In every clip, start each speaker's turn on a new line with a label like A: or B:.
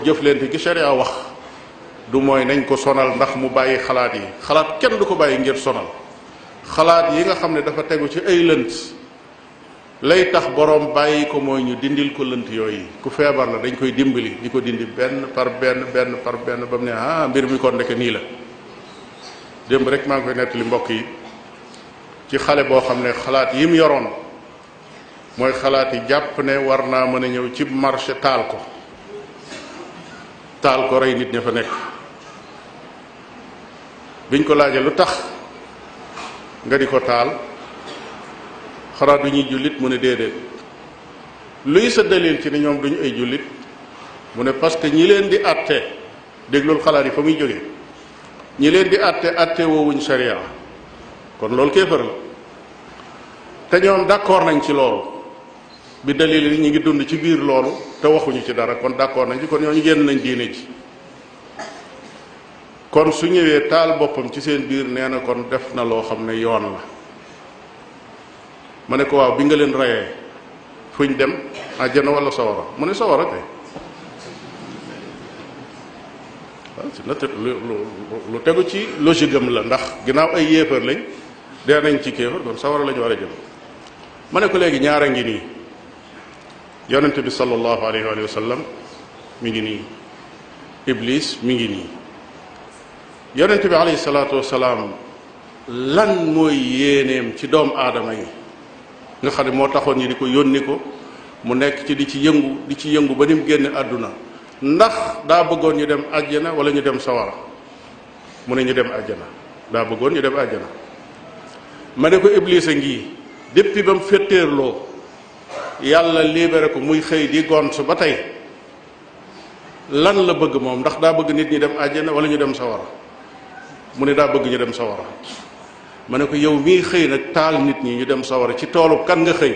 A: jëflante gi sharia wax du mooy nañ ko sonal ndax mu bàyyi xalaat yi. xalaat kenn du ko bàyyi ngir sonal. xalaat yi nga xam ne dafa tegu ci ay lënt lay tax boroom bàyyi ko mooy ñu dindil ko lënt yooyu. ku feebar la dañ koy dimbali di ko dindi benn par benn ba mu ne mbir mi kon ndeke nii la. démb rek maa ngi koy nettali mbokk yi ci xale boo xam ne xalaat yi mu yoroon mooy xalaat yi jàpp ne war naa mën a ñëw ci marché taal ko rey nit ña fa nekk. biñ ko laajee lu tax nga di ko taal xanaa du ñuy jullit mu ne déedéet. luy sa dalil ci ne ñoom duñu ay jullit mu ne parce que ñi leen di àtte déglul xalaat yi fa muy jógee ñi leen di àtte woowuñ sharia kon loolu kéefër la. te ñoom d'accord nañ ci loolu bi dalil yi ñu ngi dund ci biir loolu te waxuñu ci dara kon d'accord nañ ci kon ñooñu génn nañ diine ji. kon su ñëwee taal boppam ci seen biir nee na kon def na loo xam ne yoon la. ma ne ko waaw bi nga leen reyee fuñ dem àjjana wala sawara mu ne sawara kay. lu tegu ci logique am la ndax ginnaaw ay yéefar lañ dee nañ ci kéefar kon sawara lañu war a jëm. ma ne ko léegi ñaara ngi nii yonente bi sallallahu alayhi wa sallam mi ngi nii iblis mi ngi nii. yonente bi alayhi salaatu wasalaam lan mooy yéeneem ci doomu aadama yi nga xam ne moo taxoon ñi di ko yónni ko mu nekk ci di ci yëngu ba ni mu génne àdduna ndax daa bëggoon ñu dem àjjana wala ñu dem sawara mu ne ñu dem àjjana. daa bëggoon ñu dem àjjana. ma ne ko iblis a ngi depuis ba mu féttéerloo yàlla libéré ko muy xëy di gont ba tey lan la bëgg moom ndax daa bëgg nit ñi dem àjjana wala ñu dem sawara mu ne daa bëgg ñu dem sawara. ma ne ko yow mii xëy nag taal nit ñi ñu dem sawara ci toolub kan nga xëy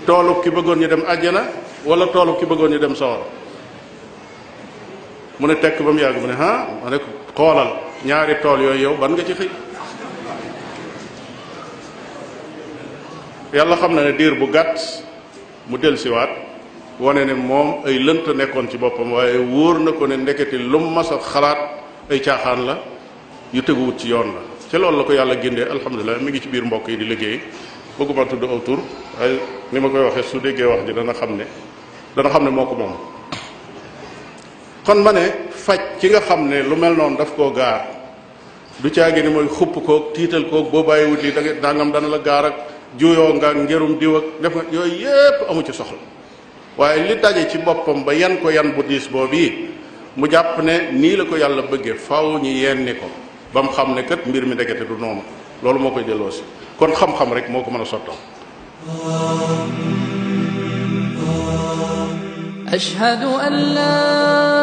A: toolub ki bëggoon ñu dem àjjana wala toolub ki bëggoon ñu dem sawara. mu ne tekk ba mu yàgg mu ne ma ne ko xoolal ñaari tool yooyu yow ban nga ci xëy. yàlla xam na ne diir bu gàtt mu dellusiwaat wane ne moom ay lënt nekkoon ci boppam waaye wóor na ko ne ndekete lu mu mas a xalaat ay caaxaan la yu teguwut ci yoon la. ci loolu la ko yàlla gindee alhamdulilah mi ngi ci biir mbokk yi di liggéey bëgguma tudd aw tur waaye ni ma koy waxee su déggee wax ji dana xam ne moo ko moom. kon ma ne faj ki nga xam ne lu mel noonu daf koo gaar du caagi ni mooy xupp koog tiital koog boo bàyyiwut lii dangam dana la gaar ak juyoo nga ngerum diw ak def nga yooyu yépp amu ci soxla. waaye li daje ci boppam ba yan ko yan bu diis boobu yi mu jàpp ne nii la ko yàlla bëggee faw ñi yenni ko ba mu xam ne kat mbir mi ndekete du noonu loolu moo koy delloo si kon xam-xam rek moo ko mën a sottal.
B: ashhadu an la